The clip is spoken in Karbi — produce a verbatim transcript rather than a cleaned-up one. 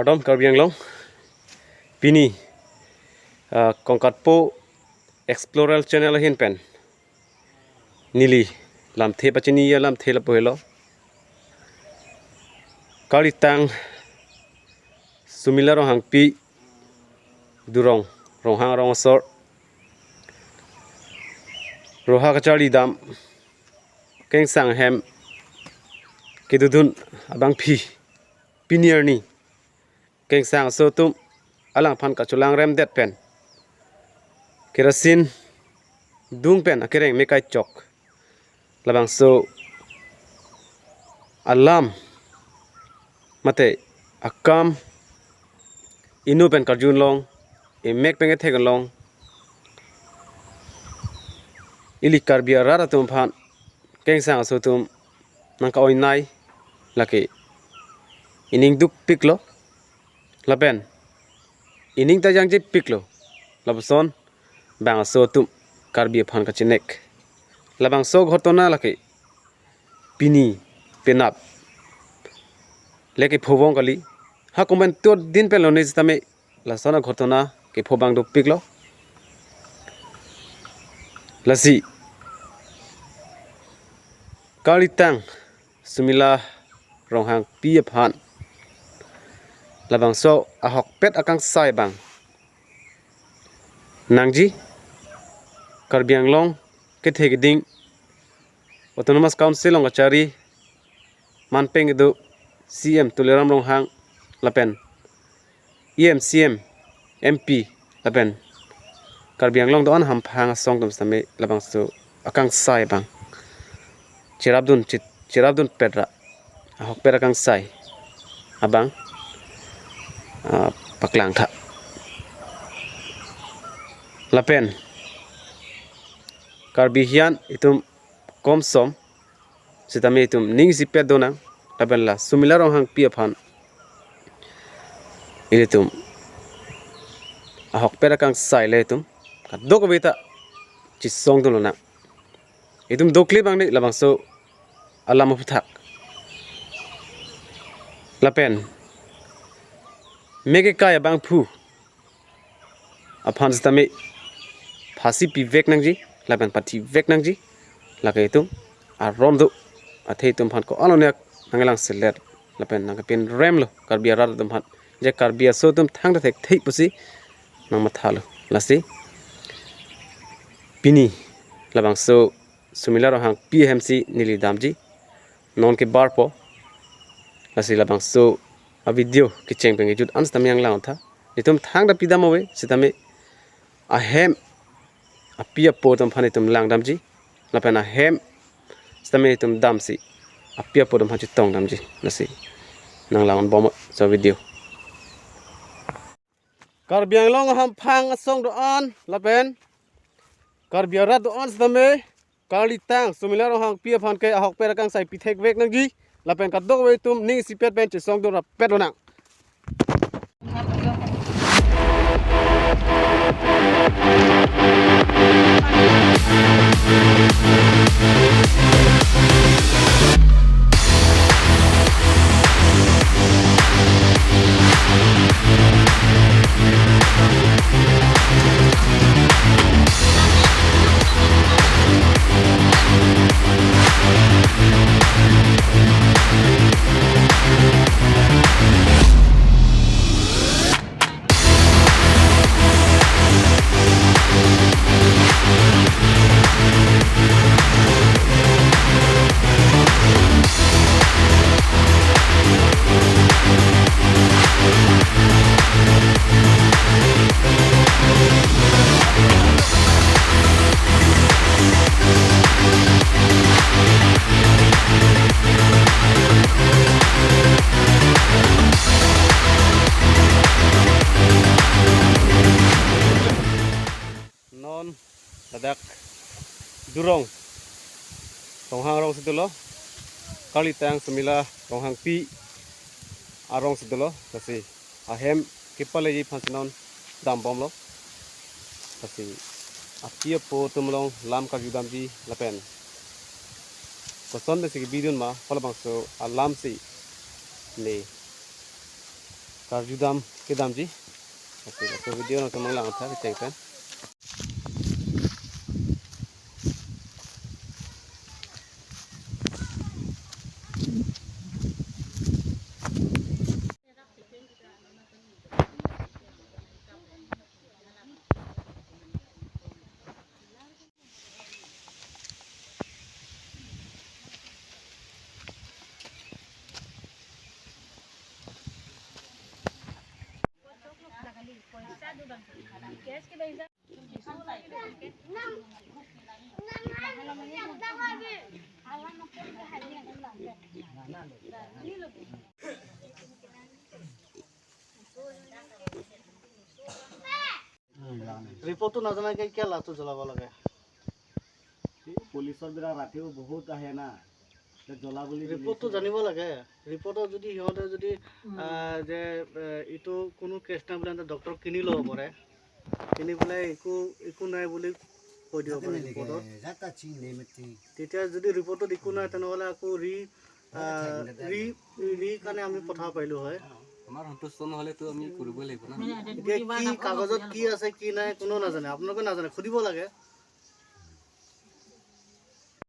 Kardom Karbi Anglong. Pini, ah, Kongkatpo Explorer Channel ahin pen neli lamthe pachini alamthe lapu helo. Karlitang Sumila Ronghangpi Durong, Ronghang arong asor, roha kacharli dam, kengsang hem kedodun abangpi, pini arni kengsang aso atum alangphan kacholang remdet pen, kerasin dung pen akereng me kaichok, labangso alam mate akam inut pen karjun long, emek pen kethek long, ili Karbi arat atum aphan kengsang aso atum nangka-oinei lake ining dukpiklo, lapen ining ta jangjepiklo, lapuson bang aso atum Karbi aphan kachinek. Labangso ghotona lake pini penap lake phovong kali. Ha komantu din pen lone sitame lason aghotona kepho abang dopiklo. Lasi Karlitang Sumila Ronghangpi aphan labangso ahokpet akangsai abang nangji, Karbi Anglong kethe keding Autonomous Council along kachari manpeng kedo C M Tuliram Ronghang lapen E M, C M, M P lapen Karbi Anglong do-an hamphang asong atum sitame labangso akangsai abang cherapdun chit, cherapdunpet ra ahokpet akangsai abang, ah, paklangtha. Lapen Karbi hian itum komsom sitame itum ning isipet donang, lapen la Sumila Ronghangpi aphan ilitum ahokpet akangsai le itum kadokave ta chesongdun lonang. Itum dokle abang ni labangso alam aphuthak. Lapen mek kekai abangphu aphan sitame phasi pivek nangji, lapen pathivek nangji, lake itum aron do athe itum aphan ko-an alone nanglang selet lapen nangkepin remlo Karbi arat atum aphan, je Karbi aso atum thangta thekthe pusi nangmathalo. Lasi pini labangso Sumila Ronghangpi ahemsi neli damji, non kebarpo. Lasi labangso avideo kecheng pen kejut an sitame nanglangtha. Itum thangta pidam ave sitame ahem api apo atum aphan itum langdamji, lapen ahem sitame itum damsi api apo atum aphan chetongdamji. Lasi nanglang bomlo so video. Karbi Anglong hamphang asong do-an lapen Karbi arat do-an sitame Karlitang Sumila Ronghangpi aphan ke ahokpet akangsai pithekvek nangji, lapen kadokave atum ning isipet pen chesongdun rappet lonang. Non ladak Durong Ronghang arongsi dolo, Karlitang Sumila Ronghangpi arongsi dolo, lasi ahem kepaleji aphansi non dambomlo. Lasi api apo atum along lam karjudamji lapen koson pensi kebidun ma, halabangso alamsi ne Karju dam kedamji. Oke, oke, video nangtum lang tha kecheng pen. Report to najanaike kiya last to জ্বলাব লাগে? এই পুলিচৰ বিলাক ৰাতিও বহুত আহে না, তে জ্বলা বুলি ৰিপৰ্টটো শুনিছো। জানিব লাগে। ৰিপৰ্টত যদি সিহঁতে যদি, উম। আহ, যে, আহ, এইটো কোনো কেছ নাই বুলি ডক্টৰক কিনি ল'ব পাৰে, কিনি পেলাই একো, একো নাই বুলি কৈ দিব পাৰে ৰিপৰ্টত। তেতিয়া যদি ৰিপৰ্টত একো নাই, তেনেহ'লে আকৌ ৰি, আহ, ৰি, ৰি কাৰণে আমি পঠাব পাৰিলো হয়। আমাৰ সন্তুষ্ট নহ'লেতো আমি কৰিবই লাগিব না। এতিয়া কি কাগজত কি আছে, কি নাই, কোনো নাজানে, আপোনালোকে নাজানে, সুধিব লাগে।